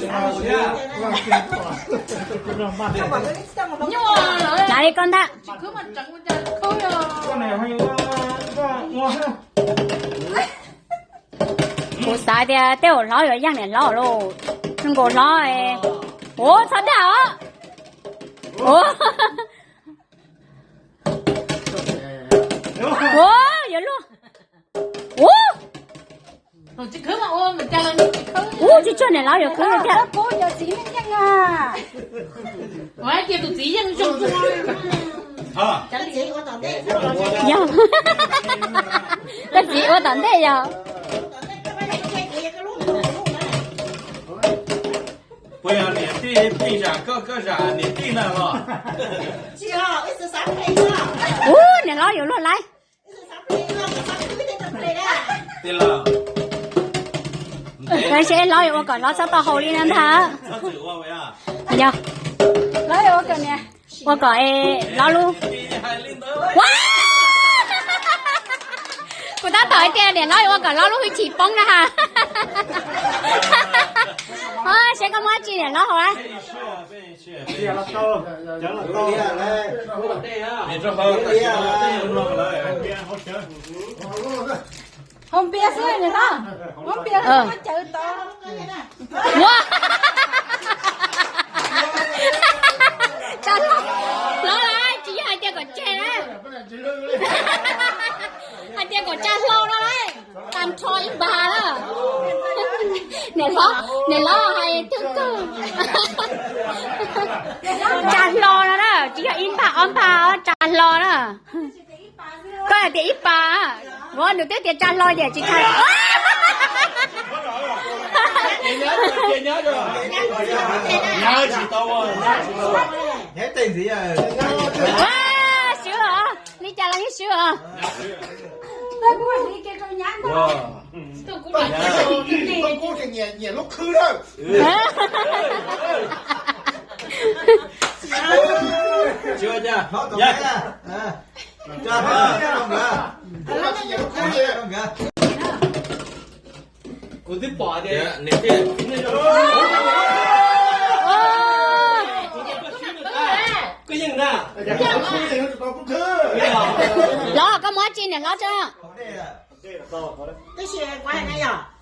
Hnav li koj ntag. Kuv xav tias tej zaum hlob yuav yeej niam hlob lauj. Zoo nkaus hlob. Ua txhob dag os. Ua yuav luag. Ua, ua tsis tshua niam hlob yuav khwb thiab. Yog, koj txiv ua tom ntej yog. Puas yog niam tij pheej zam koj, koj zam niam tij na los? Ub, niam hlob yuav luag laiv. Seb hlob yuav ua kom hlob txhob tau haus li no ntag. Yog, hlob yuav ua kom niam, ua kom hlob lub. Kuv tab tom hais tias niam hlob yuav ua kom hlob lub hwj chim poob na ha. Seb koj muab dab tsi niam hlob haus a. Hau npias xwb niam hlob, hau npias xwb muab cawv tod. Ua, tsa hlo, hlob laiv, tsis yog hais tias kom tseg na. Hais tias kom tsa hlo no lauj, tag nrho ib npag na. Niam hlob, niam hlob hais twg twg. Tsa hlo no na, tsis yog ib npag ob npag, tsa hlo na. Koj hais tias ib pas, ua nws twb tias tsa hlo ces tsis tsa. Swb os, li cas los yeej swb os. Kuv twb pom tias koj yeej na. Los koj muab tsi niam hlob tso.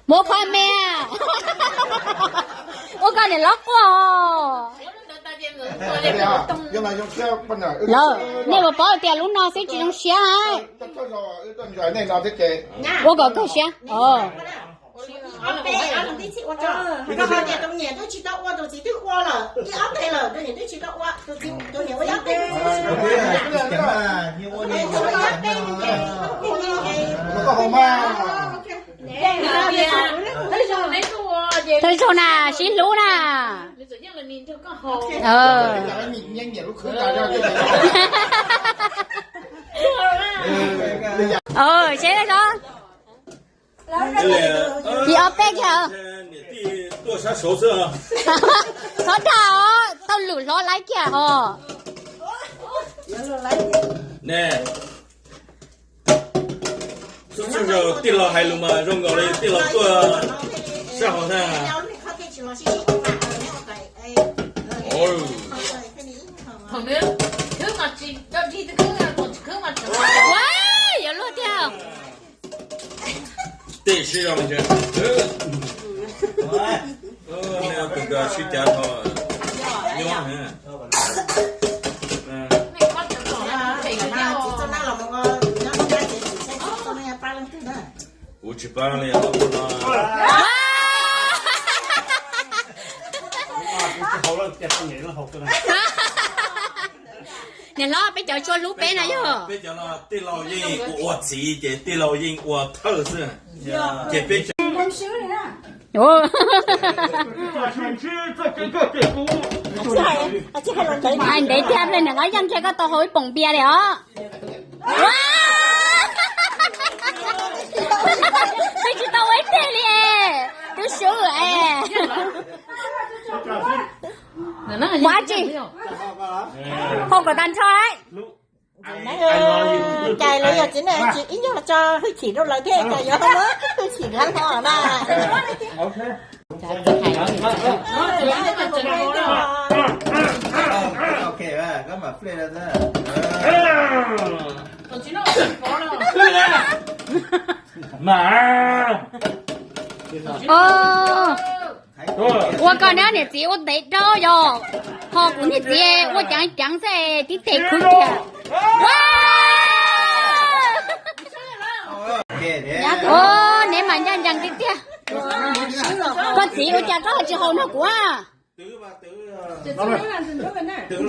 Muab kho me. Ua koj niam hlob quaj. Lawm, nej puas paub tias lub no xwb tsis zoo siab. Ua kom kawg siab. Thawj zaug na, sib hlub na. Seb, ib ob peb kiag. Txhob dag os, tau lwm hlob laib kiag os. Txhua txhua zaus tij laug hais lus mas zoo nkaus li tij laug tuaj sab hauv na. Ua, yuav luag tiag. Tej sib zoo ntshe. Tus koj sib cav dhau nyob. Kuv tsis paub li. Niam hlob, peb cov tshuaj hlub peb no yog. Peb cov no tij laug yeej ua txiv ces tij laug yeej ua thawj xwb. Ces peb cov Hais ntev tiag ple, niam hlob yeej nrhiav koj tau hauv ib poom npias li os. Peb tsis tau ua ib teg li es, twb swb es. Ua dab tsi? Hau kom tag nrho lauj. Cais lawv yog txiv neej tsis ib nyuag tso hwj chim rau lawv thiab, cais yog hwj chim dheev no na. Xav tsis hais li. Mas ua koj niam txiv ua ntev dab yog, ho kuv niam txiv ua ceev ceev xwb tib teg khwb tiag. Neb mas ncaj ncees tiag tiag. Koj txiv ua cas koj tsis haus nrog kuv?